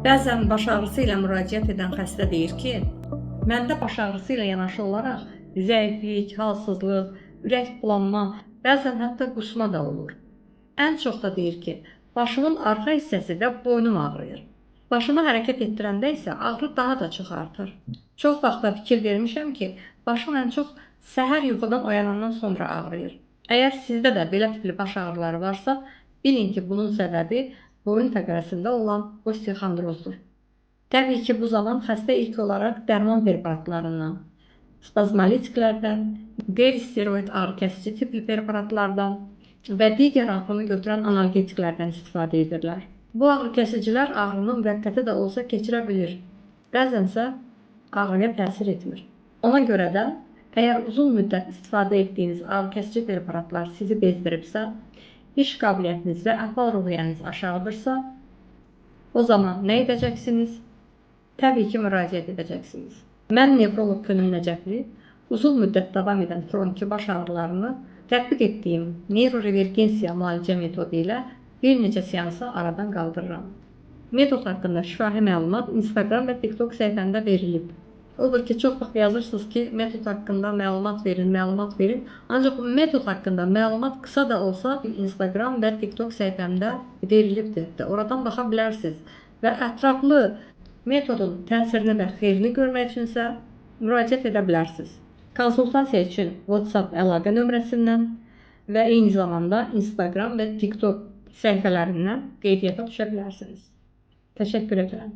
Bəzən baş ağrısı ilə müraciət edən xəstə deyir ki, məndə baş ağrısı ilə yanaşı olaraq zəiflik, halsızlıq, ürək bulanma, bəzən hətta qusma da olur. Ən çox da deyir ki, başımın arxa hissəsi və boynum ağrıyır. Başımı hərəkət etdirəndə isə ağrı daha da çox artır. Çox vaxt da fikir vermişəm ki, başım ən çox səhər yuxudan oyanandan sonra ağrıyır. Əgər sizdə də belə tipli baş ağrıları varsa, bilin ki, bunun səbəbi boyun fəqərəsində olan osteoxondrozdur. Təbii ki, bu zaman xəstə ilk olaraq dərman preparatlarından, spazmolitiklərdən, qeyri-steroid ağrı kəsici tipli preparatlardan və digər ağrını götürən analgetiklərdən istifadə edirlər. Bu ağrı kəsicilər ağrını müvəqqəti də olsa keçirə bilir. Bəzənsə ağrıya təsir etmir. Ona görə də əgər uzun müddət istifadə etdiyiniz ağrı kəsici preparatlar sizi bezdiribsə, iş qabiliyyətiniz və əhval-ruhiyyəniz aşağıdırsa, o zaman nə edəcəksiniz? Təbii ki, müraciət edəcəksiniz. Mən nevroloq Könül Nəcəfli uzun müddət davam edən xroniki baş ağrılarını tətbiq etdiyim neyrorevergensiya müalicə metodu ilə bir neçə seansa aradan qaldırıram. Metod haqqında şifahi məlumat Instagram və TikTok səhifəmdə verilib. Odur ki, çox vaxt yazırsınız ki, metod haqqında məlumat verin, məlumat verin. Ancaq bu metod haqqında məlumat qısa da olsa Instagram və TikTok səhifəmdə verilibdir. Oradan baxa bilərsiniz. Və ətraflı metodun təsirini və xeyrini görmək üçünsə müraciət edə bilərsiniz. Konsultasiya üçün WhatsApp əlaqə nömrəsindən və eyni zamanda Instagram və TikTok səhifələrindən qeydiyyata düşə bilərsiniz. Təşəkkür edirəm.